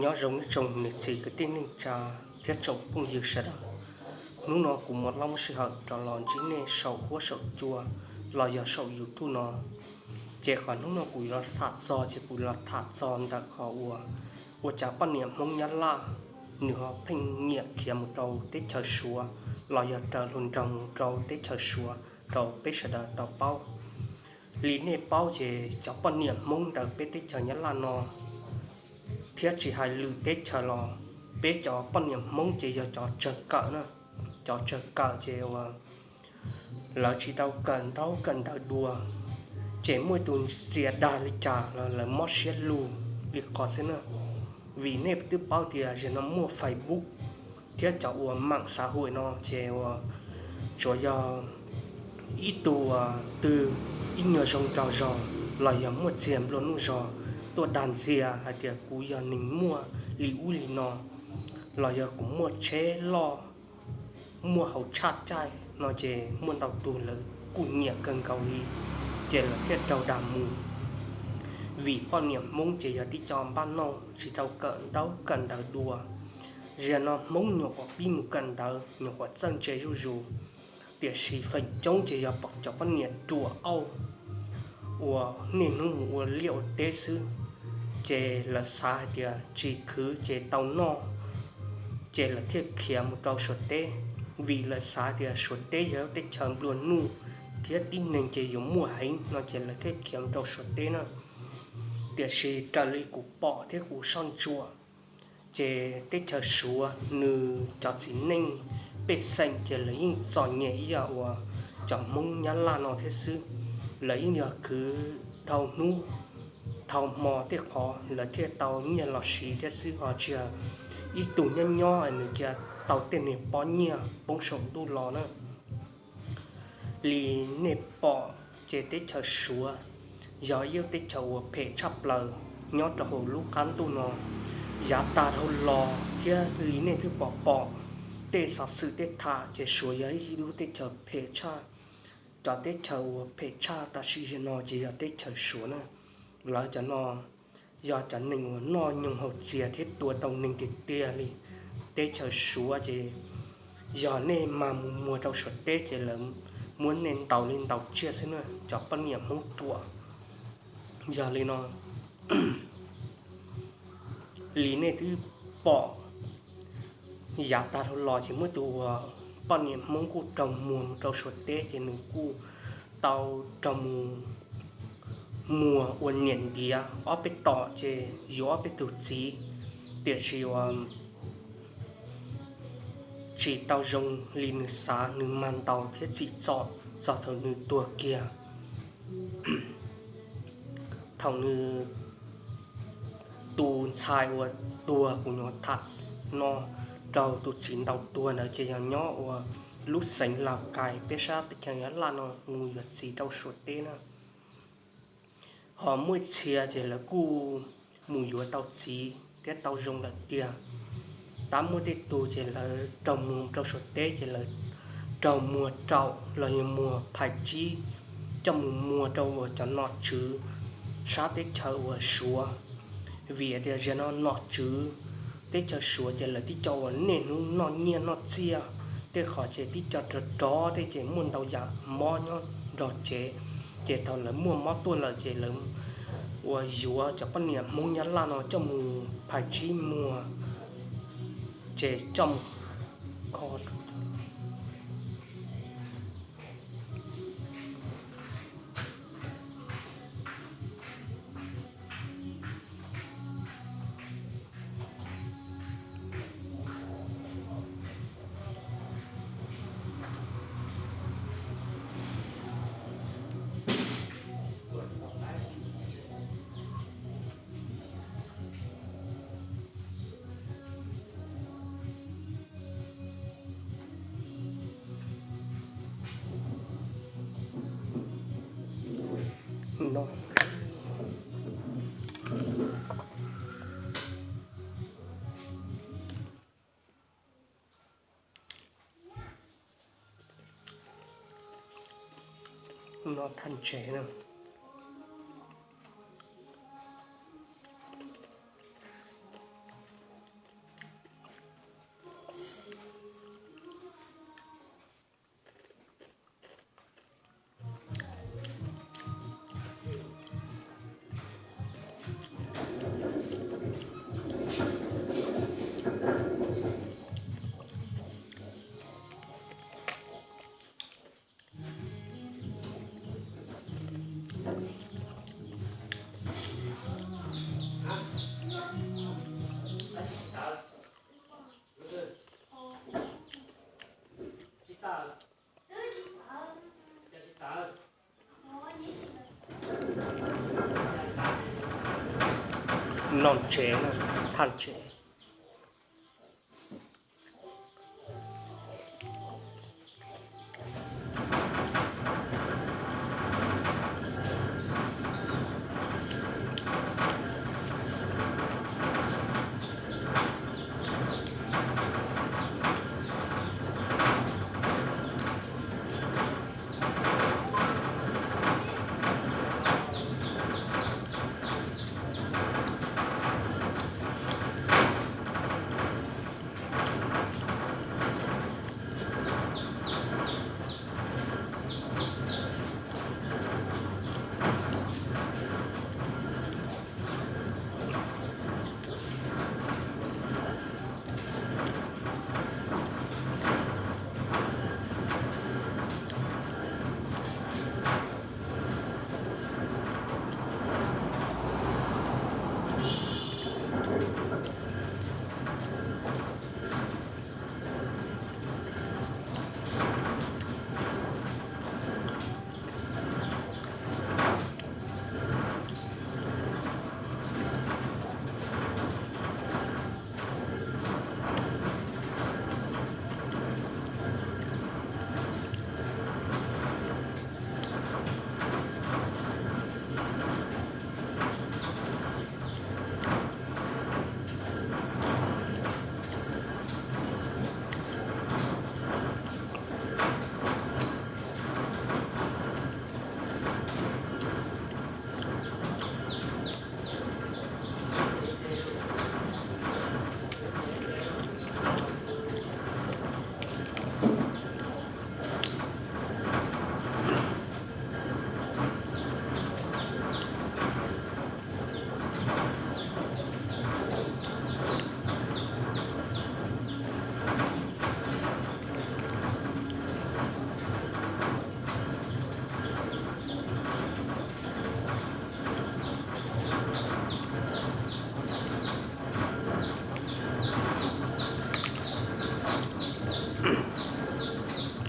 Nyob zoo ib tsoom niam txiv kwv tij neej tsa thiab tsoom phooj ywg sawv daws. Hnub no kuv muaj lub sij hawm rov los ntsib nej saum huab saum cua los yog saum YouTube no. Ces qhov hnub no kuv yuav tham txog ces kuv los tham txog ntawm qhov uas ua cas poj niam Hmoob Nyab Laj nws ho pheej nyiam khiav mus rau teb chaws Suav los yog raws hluas nraug mus rau teb chaws Suav rau peb sawv daws tau paub. Li nej paub ces cov poj niam Hmoob ntawm peb teb chaws Nyab Laj no thiab tsis hais lwm teb chaws los peb cov poj niam Hmoob ces yog cov tsawg kawm na. Cov tsawg kawm ces uas lawv tsis tau kawm ntaub kawm ntawv dua, ces muaj tus txias dag li cas los lawv mob siab lug li qhov xwb na. Vim nej twb paub tias zaum no muaj Facebook thiab cov uas mạng xã hội no ces uas tsuas yog ib tug twg ib nyuag zoo nraug zog los yog muaj txiag nplua nuj zog tuaj dag ntxias hais tias kuv yog neeg muaj li ub li no, los yog kuv muaj tsheb loj, muaj hauv tshaj caij no ces muaj ntau tug lawv kuj nyiam kawg nkaus li, ces lawv thiaj raug dag mus. Vim poj niam Hmoob ces yog tib co npaj noj tsis tau kawm ntaub kawm ntawv dua. Zaum no Hmoob nyuam qhuav pib mus kawm ntawv, nyuam qhuav txawj ntse zuj zus, tiam sis feem coob ces yog cov poj niam ruam auj uas niaj hnub mus ua liaj ua teb xwb, ces lawv xav hais tias tsis khwv ces tau noj, ces lawv thiaj khiav mus rau Suav teb. Vim lawv xav tias Suav teb yog teb chaws nplua nuj thiab tib neeg ces yuav muaj heev no ces lawv thiaj khiav mus rau Suav teb na. Tiam sis raws li kuv pom thiab kuv soj ntsuam, ces teb chaws Suav nws cov txiv neej pej xeem ces lawv yeej txom nyem ib yam uas cov Hmoob Nyab Laj no thiab xwb. Lawv yeej yog khwv dhau hnub dhau hmo tej qhov lawv thiaj tau nyiaj los siv thiab xwb, ho tsis yog ib tug nyob nyob nws cia tau tej niag pob nyiaj poob saum ntuj los na. Li nej pom ces teb chaws Suav yog ib lub teb chaws uas phem tshaj plaws nyob rau hauv lub qab ntuj no. Yav tag dhau los thiab li nej twb pom pom tej xov xwm tej tham ces Suav yog ib lub teb chaws phem tshaj. Cov teb chaws uas phem tshaj tam sim no ces yog teb chaws Suav na. Lawv cov no yog cov neeg uas noj nyoog haus txias thiab tua tau neeg tiag tiag li. Teb chaws Suav ces yog nej mag mus muag rau Suav teb ces lawv muab nej ntaus li ntaus tsiaj xwb na, cov poj niam Hmoob ruam. Yog li no, li nej twb pom yav tag dhau los ces muaj tus uas poj niam Hmoob kuj raug muag mus rau Suav teb ces nws kuj tau raug mus muag ua niam ntiav ob peb tom ces yuav ob peb tug txiv, tiam sis uas tsis tau zoo li nws xav, nws mag ntaus thiab txim txom txog thaum nws tuag kiag. Thaum nws tus ntxhais uas tuag kuv nyuam tham no rau tus txiv ntaus tuag ntawd ces yog nyob ua lub xeev Laus Kais peb sab teb chaws Nyab Laj no mus yuav txiv rau Suav teb na. Ho muaj ib txhia ces lawv kuj mus yuav tau txiv thiab tau zoo lawm tiag. Tab muaj tej tug ces lawv raug muag rau Suav teb ces lawv raug muag raum los yog muag phais tsib coj mus muag rau uas cov nom tswv sab teb chaws uas Suav. Vim tias zaum no nom tswv teb chaws Suav ces lawv tib co uas niaj hnub noj nyiaj noj txiaj, tej qhov ces tib co rov rov tej ces muaj ntau yam mob nyob nrog tsev. Ces thaum lawv muaj mob tuaj lawm ces lawv uas yuav cov poj niam Hmoob Nyab Laj no coj mus phais tsib muag, ces coj mus kho no. No thaj tsev na. Noj tsev, thaj tsev.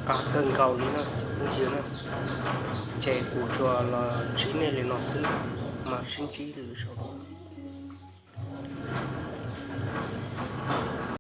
Qab kawg nkaus li na, phooj ywg na. Ces kuv tsuas los ntsib nej li no xwb, mas sib ntsib lwm zaus.